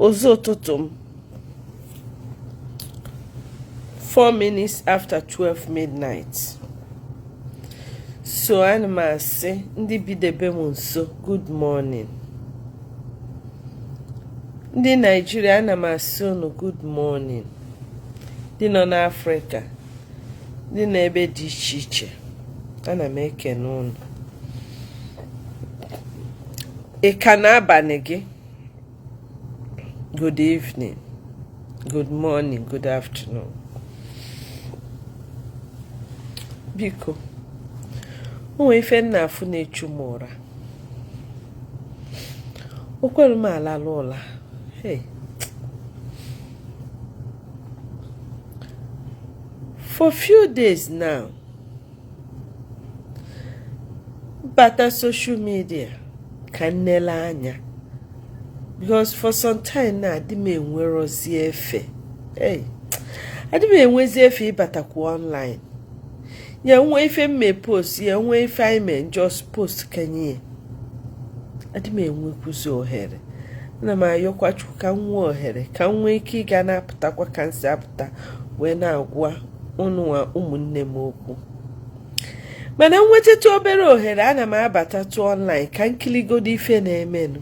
Ụzọ ụtụtụ m, 4 minutes after 12 midnight. So ana m asị ndị bidebe m nso, good morning. Ndị Naijiria, ana m asị unu good morning. Ndị nọ n'Afrịka, ndị nọ ebe dị iche iche, ana m ekene unu. Ị ka n'abalị gị? Good evening, good morning, good afternoon. Biko, o nwere ife m na-afụ na-echu m ụra. O kwere m alalụ ụla. Hey. For few days now, bata social media ka m nele anya, because for some time now adị m enwerozi efe. Hey, adị m enwezi efe ịbatakwu online. Ya nwee ife m mee post, ya nwee ife anyị mee, just post kenye ya. Adị m enwekwuzi ohere. Ana m ayọkwa Chukwu ka m nwee ohere, ka m nwee ike ịga na-apụtakwa ka m si apụta wee na-agwa unu ụmụnne m okwu. Mana m nwetatụ obere ohere, ana m abatatụ online ka m kiligodo ife na-emenụ.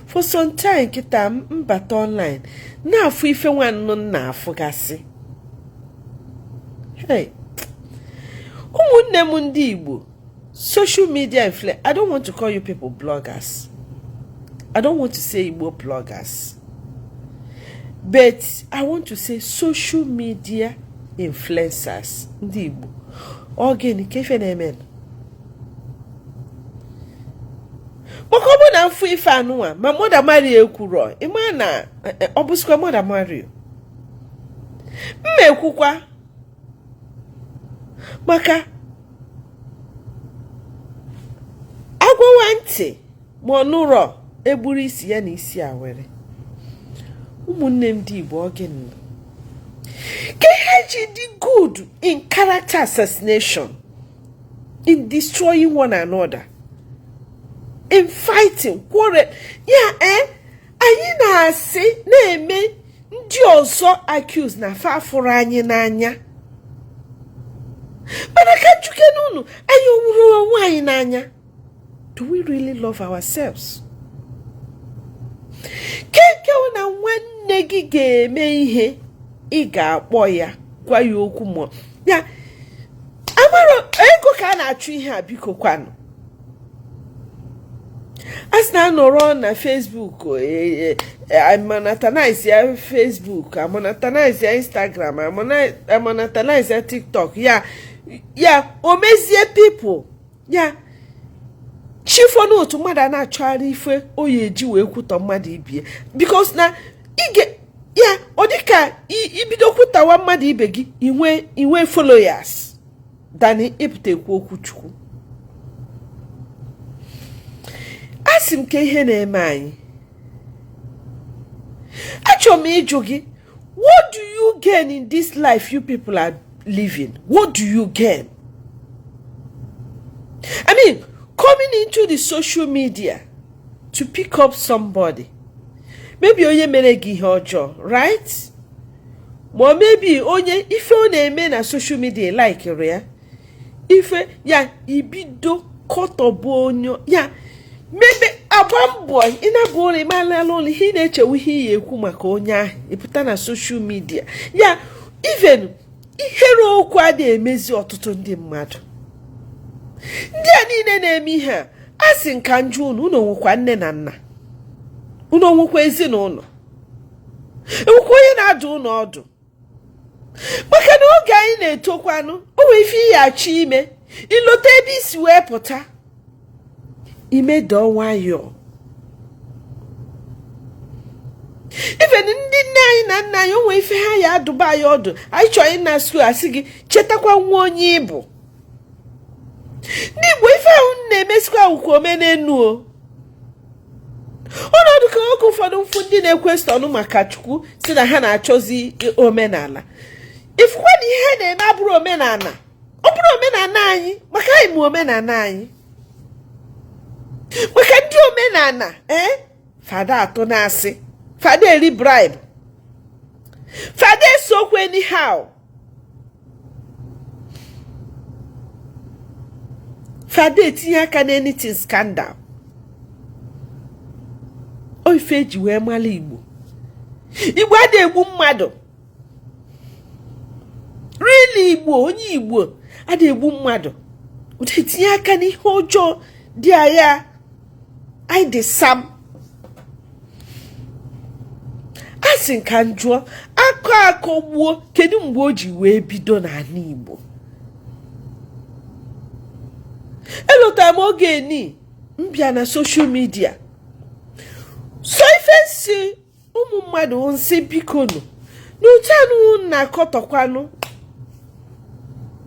For some time kịta, m bata online na-afụ ife nwannu m na-afụgasị. Hey, ụmụnne m ndị Igbo, social media influence, I don't want to call you people bloggers, I don't want to say Igbo bloggers, but I want to say social media influencers. Ndị Igbo, ọ gịnị ka ife na-eme? Maka ọ bụ na m fụ ife anụnwa ma Mother Mary ekwuro, ịma na eh, eh, ọ bụzikwa Mother Mary m ekwukwa maka agwawa ntị ma ọ nụrọ, egburu isi ya na isi awere. Ụmụnne m ndị Igbo, ọ gịnị ka ihe ji dị good in character assassination, in destroying one another, in fighting, quarrel? Ya eh, anyị na-asị na-eme ndị ọzọ accuse na fa afụrọ anyị n'anya. Mana ka m jụkene unu, anyị hụrụ onwe anyị n'anya? Do we really love ourselves? Keke na nwanne gị ga-eme ihe, ị ga-akpọ ya gwa ya okwu, ma ya amara ego ka a na-achụ ihe a. Biko kwanụ, a sị na anọrọ na Facebook e, e, amonetize ya Facebook, amonetize ya Instagram, amonetize ya TikTok, ya ya o mezie people ya chi fo n'otu mmadụ a na-achọgharị ife o ya eji wee kwutọ mmadụ ibie, because na ige ya ọ dịka ibido kwutawa mmadụ ibe gị, inwe followers than ịpụta ekwu okwu Chukwu. A sị m ka ihe na-eme anyị. Achọrọ m ịjụ gị, what do you gain in this life you people are living? What do you gain? I mean, coming into the social media to pick up somebody, maybe onye mere gị ihe ọjọọ, right? Ma maybe onye ife ọ na-eme na social media likere ya, ife ya ibido kọtọbụ onye ya mebe agba mbọ ị na-abụ ụlọ ịmalala ụlọ, ihe ị na-echewe ihe ị ya-ekwu maka onye ahụ, ịpụta na social media ya. Even ihere okwu adịghị emezi ọtụtụ ndị mmadụ. Ndị a niile na-eme ihe a, a sị m ka m jụọ unu, unu nwekwa nne na nna? Unu nwekwa ezinụlọ? Enwekwa onye na-adụ unu ọdụ? Maka na oge anyị na-etokwanụ, o nwee ife ị ya-achọ ime, ilote ebe i si wee pụta, imedọ nwayọọ. Even ndị nne anyị na nna anyị, o nwee ife ha ya adụba anyị ọdụ, anyị chọrọ ịna school, asị gị chetakwa nwa onye ị bụ. Ndị Igbo, ife ahụ na-emesikwa ukwu omenenu o ọnọdụ ka oge ụfọdụ m fụ ndị na-equestion maka Chukwu si na ha na-achọzi omenala. Ifukwa na ihe na-eme abụrụ omenala, ọ bụrụ omenala anyị, maka anyị mụ omenala anyị, maka ndị omenala ee eh? Fada atụ na-asị Fa ada eri bribe, fa ada ese okwu anyhow, fa ada etinye aka na anything scandal. Ọ ife eji wee mara Igbo. Igbo ada egbu mmadụ. Really, Igbo, onye Igbo ada egbu mmadụ, ọ da etinye aka n'ihe ọjọọ dị agha. Anyị dị sam. A sị ka m jụọ, akọ akọ gbuo, kedu mgbe o ji wee bido n'ala Igbo? Elotara m oge eni m bịa na social media, so ife m sị ụmụ mmadụ, m sị bikonu, na otu anụ na-akọtọkwanụ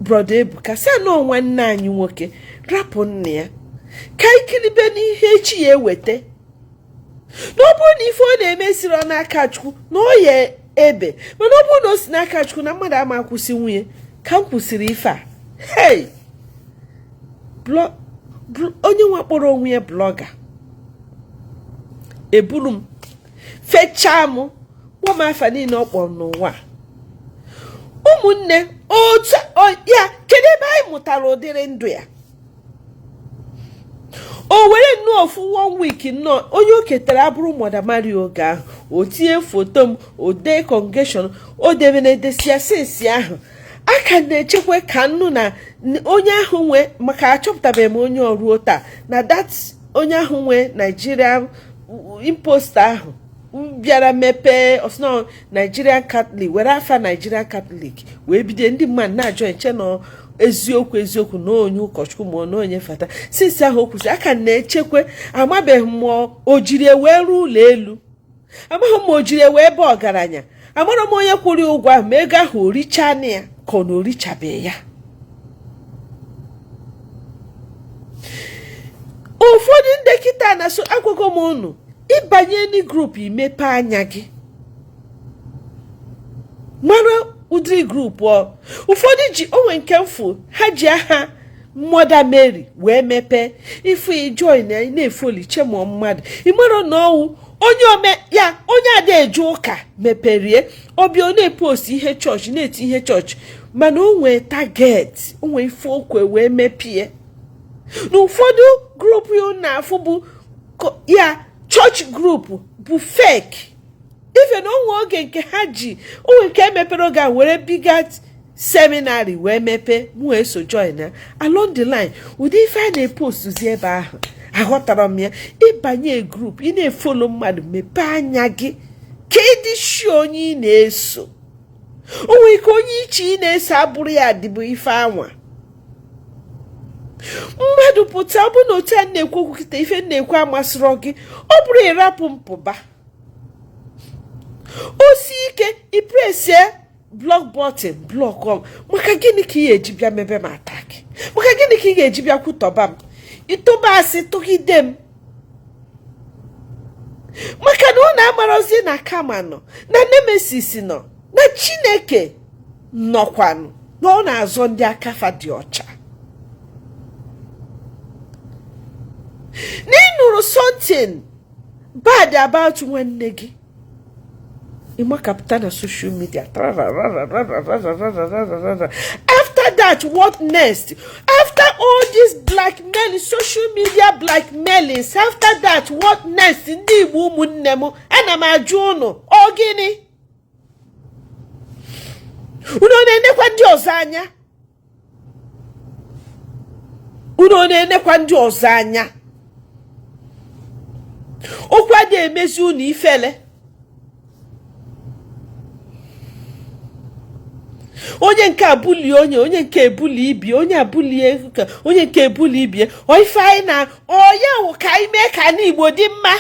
Brother Ebuka, sị anụ nwanne anyị nwoke rapụ nna ya ka anyị kiribe n'ihe echi ya eweta, na ọ bụrụ na ife ọ na-eme siri n'aka Chukwu, na ọ ya ebe, mana ọ bụrụ na o si n'aka Chukwu, na mmadụ ama akwụsị nwunye. Ka m kwụsịrị ife a, hey, onye nwa kpọrọ onwe ya blogger eburu m fechaa m, kpọọ m afa niile ọ kpọrọ n'ụwa. Ụmụnne, otu ya, kedu ebe anyị mụtara ụdịrị ndụ ya? O were nnọọ ofu one week nnọọ, onye o ketara abụrụ Mother Mary oge ahụ, o tinye foto m, o dee congregation, o debe na edesia. Since ahụ, a ka na-echekwa ka nnu na onye ahụ nwe, maka achọpụtabeghị m onye ọruo taa na that onye ahụ nwe Nigeria imposter ahụ bịara mepee osno Nigerian Catholic, were afa Nigerian Catholic wee bido. Ndị mmadụ na-ajọ nche na eziokwu eziokwu na onye ụkọchukwu ma na onye fada. Since ahụ o kwụsị, aka na-echekwa, amabeghị m o jiri wee rụọ ụlọ elu, amaghị m o jiri wee ebe ọgaranya, amara m onye kwụrụ ụgwọ ahụ, ma ego ahụ orichana ya ka ọ na orichabeghị ya. Ụfọdụ ndị kịta na so agwago m unu, ịbanye ni group, imepe anya gị mara ụdịrị group ọ. Ụfọdụ ji onwe nke mfu ha ji aha Mother Mary wee mepee ifu, ijoin na na-efoli chemụọ mmadụ, ịmara na ọwụ onye ome ya, onye ada eje ụka meperie ọbịa, ọ na-epost ihe chọọchị, na-eti ihe chọọchị, mana o nwee target, o nwee ife okwe wee mepie. Na ụfọdụ group ya na-afụ bụ ya chọọchị group bụ fake. Even onwe oge nke ha ji onwe nke emepere oge a were biga seminary wee mepee, mụ eso join ya. Along the line, ụdị ife a na-epostuzi ebe ahụ, aghọtara m ya. Ịbanye group, ị na-efollow mmadụ, mepee anya gị ka ịdị shi onye ị na-eso. O nwere ike onye iche ị na-eso abụrụ ya dịbụ ife anwa. Mmadụ pụta, ọ bụ na otu a na-ekwu okwu kịta, ife na-ekwu amasịrọ gị, ọ bụrụ ịrapụ mpụba o si ike, ipressie block button, block m. Maka gịnị ka ị ga-eji bịa mebe m attack? Maka gịnị ka ị ga-eji bịa kwutọba m, ịtụba asị, tụgide m? Maka na ọ na-amarozi na kama nọ na nemesis nọ na Chineke nọkwanụ, na ọ na-azọ ndị akafa dị ọcha. Na ị nụrụ something bad about nwanne gị, ịmakapụta na social media. After that, what next? After all this blackmailing, social media blackmailings, after that, what next? Ndị Igbo, ụmụnne m, ana m ajụ unu, ọ gịnị? Unu na-enekwa ndị ọzọ anya? Unu na-enekwa ndị ọzọ anya? Okwu adịghị emezi unu ifele. Onye nke abulie onye, onye nke ebuli ibie, onye abulie onye nke ebuli ibie. Ife anyị na ọya wụ ka anyị mee ka ala Igbo dị mma.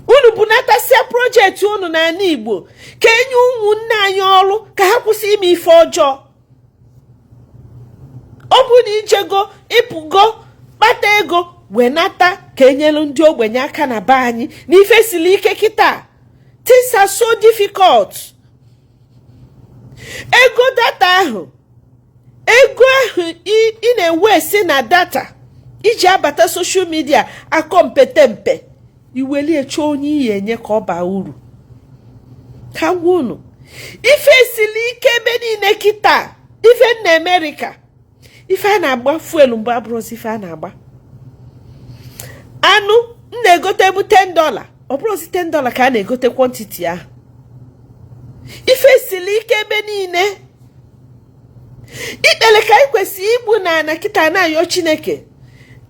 Unu bunatasịa project unu n'ala Igbo ka enye ụmụnne anyị ọrụ, ka ha kwụsị ime ife ọjọọ. Ọ bụrụ na ijego ịpụgo kpata ego wenata ka enyelu ndị ogbenye aka na be anyị, na ife siri ike kịta, things are so difficult. Ego data ahụ, ego ahụ ị na-ewesi na data iji abata social media akọ mpete mpe. Iwelie chọọ onye iyi enye ka ọ baa uru. Ka gwa unu, ife sili ike ebe niile kịta. Ife na Amerịka, ife a na-agba fuel mbụ abụrụzi ife a na-agba. Anụ m na-egote bụ $10, ọ bụrụzi $10 ka a na-egote quantity ahụ. Ife sili ike ebe niile. Ikpele ka anyị kwesịrị igbu na ana kịta na-ayọ Chineke,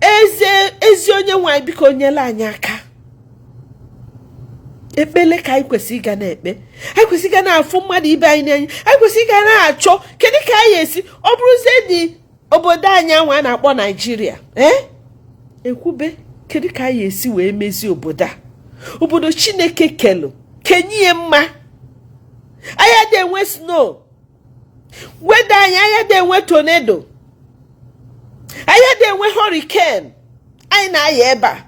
eze ezi onye nwe anyị, biko nyela anyị aka. Ekpele ka anyị kwesịrị ịga na-ekpe. Anyị kwesịrị ịga na-afụ mmadụ ibe anyị n'anya. Anyị kwesịrị ịga na-achọ kedu ka anyị esi, ọ bụrụzie dị obodo anyị ahụ a na-akpọ Naijiria, ee ekwube kedu ka anyị esi wee mezie obodo a, obodo Chineke kelu kenye ya mma. Anyị adị enwe snow weather, anyị adị enwe tornado, anyị adị enwe hurricane. Anyị na-aya ebe a,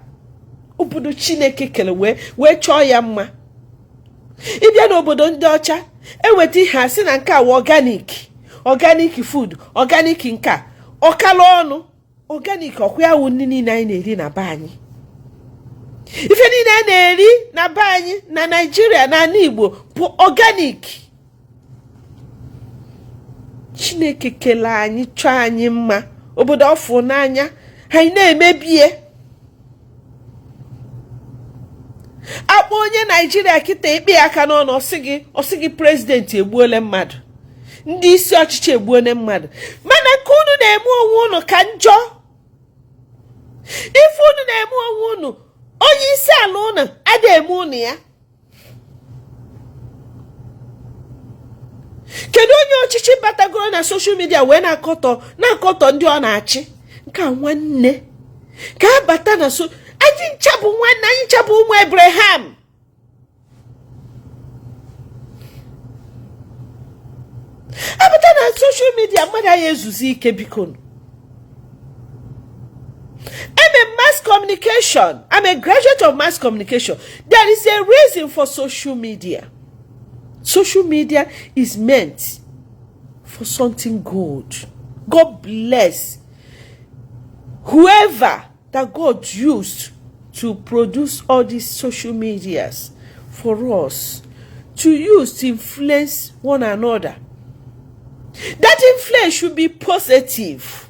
obodo Chineke kere wee chọọ ya mma. Ịbịa n'obodo ndị ọcha, eweta ihe a sị na nke a wụ organic, organic food, organic nke a ọkala ọnụ organic. Ọkwa ya wụ nri niile anyị na-eri na be anyị. Ife niile a na-eri na be anyị na Naijiria na ala Igbo bụ organic. Chineke kele anyị, chọọ anyị mma, obodo ọfụ n'anya, anyị na-emebie. Akpọ onye Naijiria kịta ikpe ya aka n'ọnụ, ọsị gị president egbuole mmadụ, ndị isi ọchịchị egbuole mmadụ. Mana nke unu na-eme onwe unu ka njọ. Ife unu na-eme onwe unu, onye isi ala unu adịghị eme unu ya. Kedu onye ọchịchị batagoro na social media wee na-akọtọ ndị ọ na-achị? Nke a nwanne ka abata na so anyị ncha bụ nwanne, anyị ncha bụ ụmụ Abraham. Abata na social media, mmadụ anyị ezuzi ike, biko. I'm a mass communication. I'm a graduate of mass communication. There is a reason for social media. Social media is meant for something good. God bless whoever that God used to produce all these social medias for us to use to influence one another. That influence should be positive.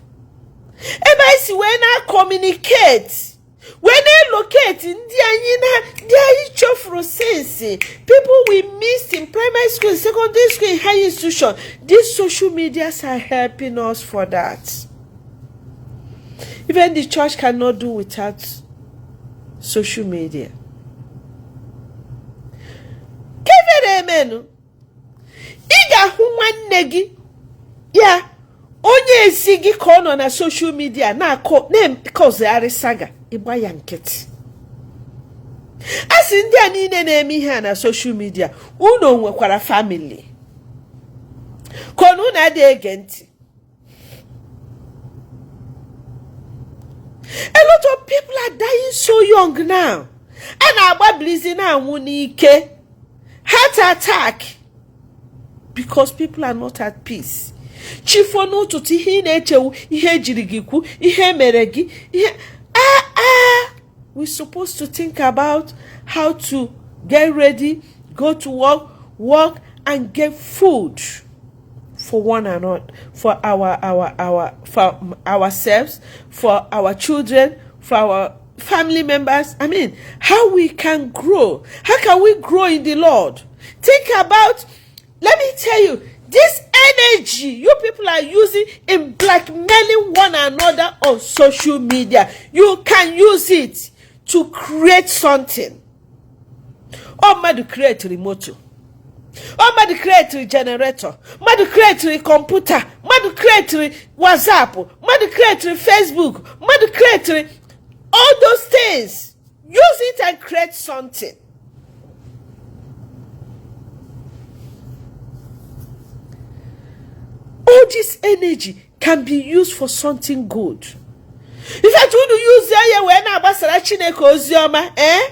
Ebe anyị si wee na-communicate, wee na-elocate ndị anyị na ndị anyị chefuru since, people we missed in primary school, secondary school, in high institution. These social medias are helping us for that. Even the church cannot do without social media. Kevere emenu, ị ga-ahụ nwanne gị ya onye ezi gị ka ọ nọ na social media na-akọ na-akọzigharị saga, ịgba ya nkịtị. A sị ndị a niile na-eme ihe a na social media, unu nwekwara family ka unu adịghị ege ntị. A lot of people are dying so young now. A na-agbabilizi na-anwụ n'ike, heart attack, because people are not at peace. Chifo n'ụtụtụ, ihe ị na-echewu, ihe ejiri gị kwu, ihe mere gị ihe. Ah ah, we supposed to think about how to get ready, go to work, work and get food for one another, for our for ourselves, for our children, for our family members. I mean, how we can grow. How can we grow in the Lord? Think about, let me tell you, this energy you people are using in blackmailing one another on social media, you can use it to create something. Ọ mmadụ create moto, ọ mmadụ create generator, mmadụ create kọmputa, mmadụ create WhatsApp, mmadụ create Facebook, mmadụ create all those things. Use it and create something. All this energy can be used for something good. In fact, unu use ya wee na-agbasara Chineke ozi ọma, eh?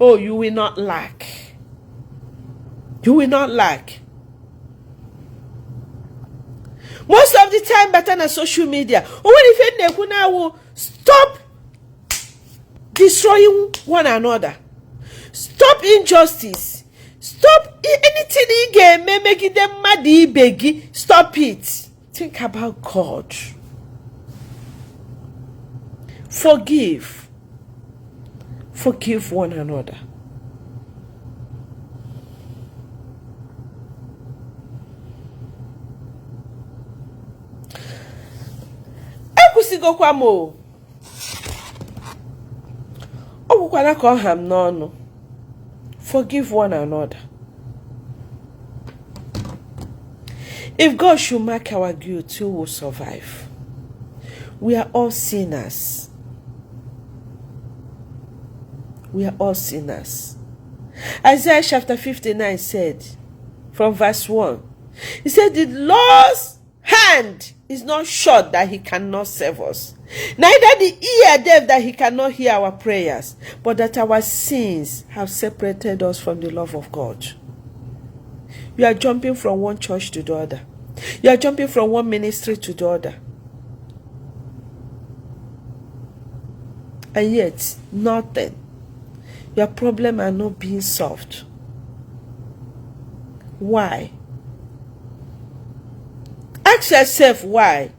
Oh, you will not lack. You will not lack. Most of the time, bata na social media, o nwere ife m na-ekwu na-awụ, stop. The destroying one another. Stop injustice. Stop anything ị ga-eme megide mmadụ ibe gị. Stop it. Think about God. Forgive. Forgive one another. Ekwusịgokwa m o. Ọ gwụkwara ka ọ ha m n'ọnụ. Forgive one another. If God should mark our guilt, who will survive? We are all sinners. We are all sinners. Isaiah chapter 59 said, from verse 1, he said, the Lord's hand is not short that he cannot save us, neither the ear deaf that he cannot hear our prayers, but that our sins have separated us from the love of God. You are jumping from one church to the other. You are jumping from one ministry to the other. And yet, nothing. Your problem are not being solved. Why? Ask yourself why.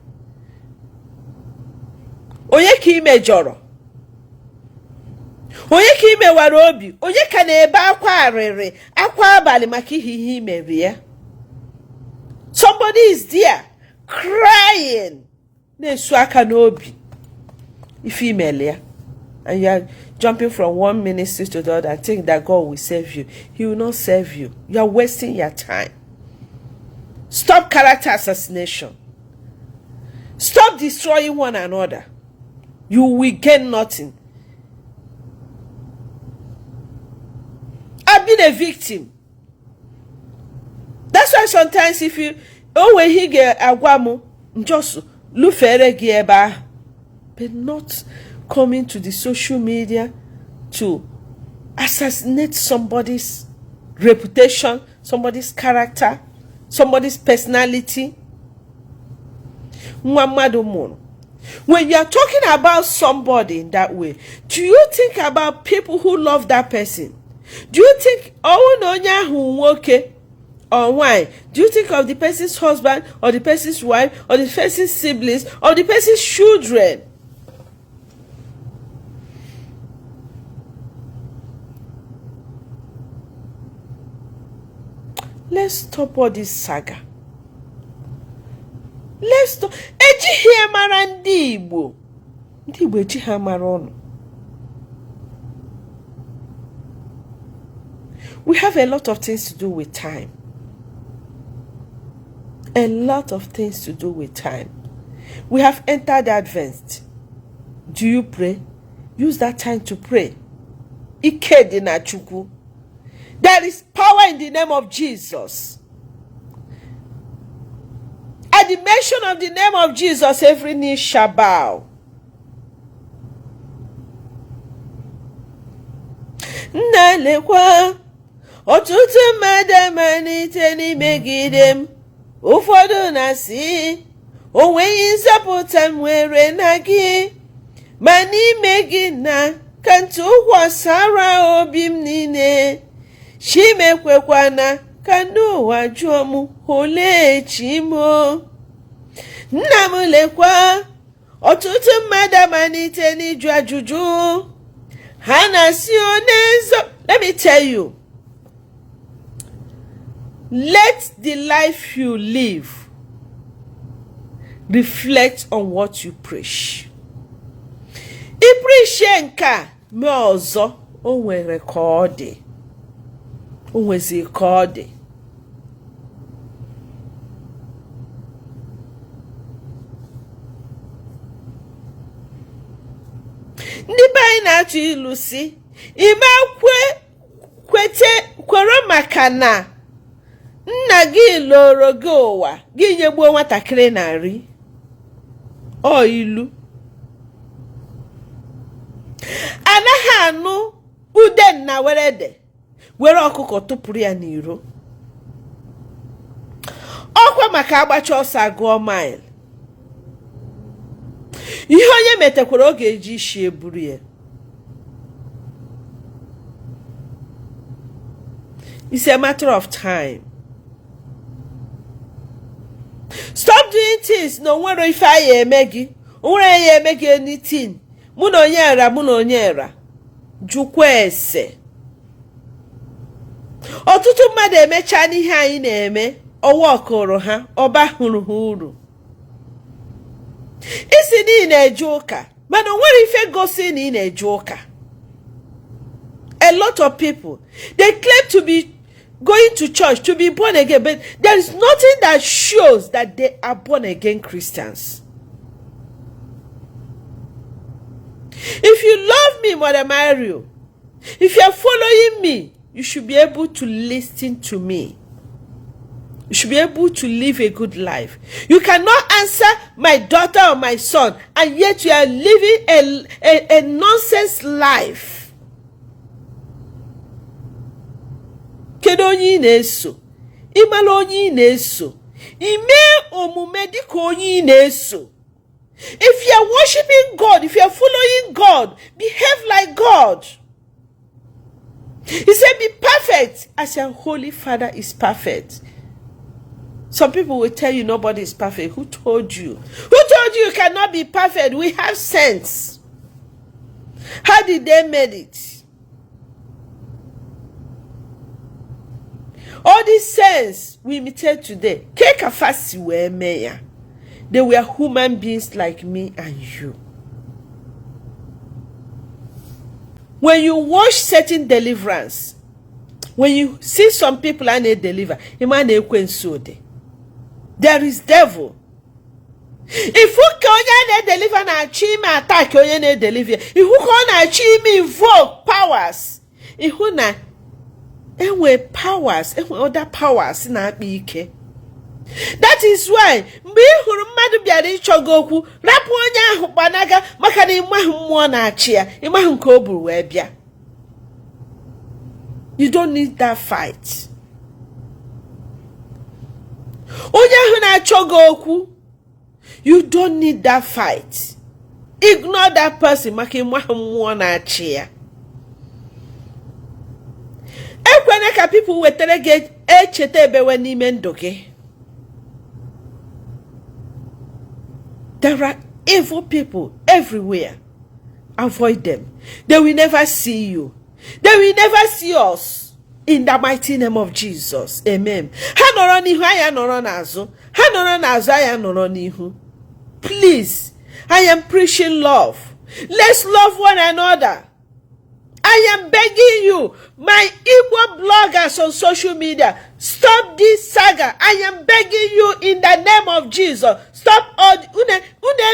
Onye ka ị mejọrọ? Onye ka ị mewara obi? Onye ka na-ebe akwa arịrị, akwa abalị maka ihe ihe i mere ya? Somebody is there crying, na-esu aka n'obi ife i mere ya. And you are jumping from one ministry to the other and think that God will save you. He will not save you. You are wasting your time. Stop character assassination. Stop destroying one another. You will gain nothing. I've been a victim. That's why sometimes if you o nwere ihe ị ga-agwa m, just lufere gị ebe ahụ, but not coming to the social media to assassinate somebody's reputation, somebody's character, somebody's personality. Nwa mmadụ mụrụ. When you are talking about somebody in that way, do you think about people who love that person? Do you think ọnwụ na onye ahụ nwoke or nwanyị, do you think of the person's husband or the person's wife or the person's siblings or the person's children? Let's stop all this saga. Let's stop. Ejighị mara ndị Igbo. Ndị Igbo ejighị mara ụnụ. We have a lot of things to do with time. A lot of things to do with time. We have entered Advent. Do you pray? Use that time to pray. Ike dị na Chukwu. There is power in the name of Jesus. At the mention of the name of Jesus, every knee shall bow. Nna, lekwa ọtụtụ mmadụ amalite n'imegide m. Ụfọdụ na-asị, o nweghị nzọpụta m nwere na gị, ma n'ime gị na ka ntụkwasara obi m niile. Chi m, ekwekwana ka ndị ụwa jụọ m, olee chi m? Nna m, lekwa ọtụtụ mmadụ amalite n'ịjụ ajụjụ. Ha na-asị onye nzọ. Let me tell you, let the life you live reflect on what you preach. Ị preachie nke a, mee ọzọ, o nwere ka ọ dị, o nwezi ka ọ dị. Ndị be anyị na-atụ ilu si ime kwe kwete kwere maka na nna gị lụrụ gị ụwa gị nyegbuo nwatakịrị na nri. Ọ ilu anaghị anụ ude nna were de were ọkụkọ tụpụrụ ya n'iro. Ọkwa maka agbacha ọsọ agụọ mile. Ihe onye metekwara ọ ga-eji isi eburu ya. It's a matter of time. Stop doing things na onwere ife anyị eme gị, onwere ya eme gị anything. Mụ na onye era, mụ na onye era. Jụkwa ese. Ọtụtụ mmadụ emechaa n'ihe anyị na-eme, ọwa ọkụrụ ha, ọba hụrụ ha uru. Isi na ị na-eje ụka, mana o nwere ife gosi na ị na-eje ụka. A lot of people, they claim to be going to church, to be born again, but there is nothing that shows that they are born again Christians. If you love me, Mother Mario, if you are following me, you should be able to listen to me. You should be able to live a good life. You cannot answer my daughter or my son, and yet you are living a nonsense life. Kedu onye ị na-eso? Ị mara onye ị na-eso? Ị mee omume dịka onye ị na-eso. If you are worshiping God, if you are following God, behave like God. He said, be perfect as your holy Father is perfect. Some people will tell you nobody is perfect. Who told you? Who told you you cannot be perfect? We have sense. How did they made it? All these sense we imitate today. They were human beings like me and you. When you watch certain deliverance, when you see some people and they deliver, there is devil. If you can deliver na achị ime attack onye na-edeliver, if you can achị ime invoke powers, ihu na enwe powers, enwe other powers na-akpa ike. That is why mgbe ị hụrụ mmadụ bịara ịchọ gị okwu, rapụ onye ahụ gbanaga, maka na ịmaghị mmụọ na-achị ya, ịmaghị nke o buru wee bịa. You don't need that fight. Onye ahụ na-achọ gị okwu, you don't need that fight. Ignore that person maka ịmaghị mmụọ na-achị ya. Ekwena ka people wetara gị echeta ebewe n'ime ndụ gị. There are evil people everywhere. Avoid them. They will never see you. They will never see us. In the mighty name of Jesus. Amen. Ha nọrọ n'ihu, anya nọrọ n'azụ. Ha nọrọ n'azụ, anya nọrọ n'ihu. Please, I am preaching love. Let's love one another. I am begging you, my Igbo bloggers on social media, stop this saga. I am begging you in the name of Jesus. Stop all unu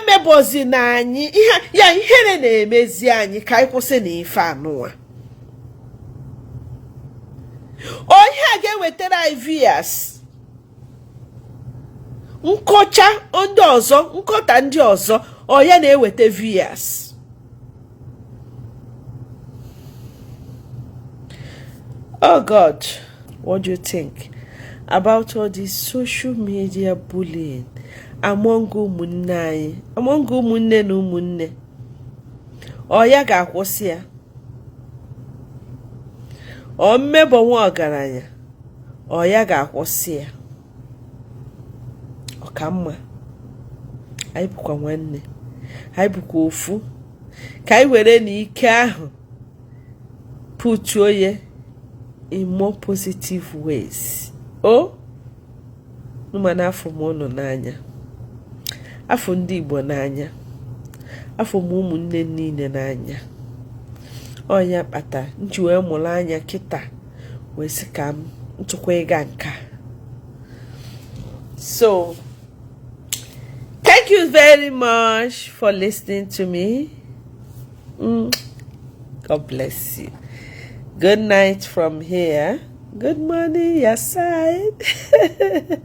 emebozi na anyị ya ihere na-emezi anyị ka anyị kwụsị na ife anụwa. Onye a ga-ewetara anyị vias nkọcha ndị ọzọ, nkọta ndị ọzọ, ọ ya na-eweta vias. Oh God, what do you think about all this social media bullying among ụmụnne anyị, among ụmụnne na ụmụnne? Ọ ya ga-akwụsị ya? Ọ mmebọ nwa ọgaranya, ọ ya ga-akwụsị ya? Ọ ka mma anyị bụkwa nwanne, anyị bụkwa ofu, ka anyị were n'ike ahụ putuo ya in more positive ways. Oh, mana afọ m unu n'anya, afọ ndị Igbo n'anya, afọ m ụmụnne niile n'anya. Ọ ya kpata m ji wee mụrụ anya kịta wee sị ka m ntụkwa ịga nka. So thank you very much for listening to me. God bless you. Good night from here. Good morning, your side.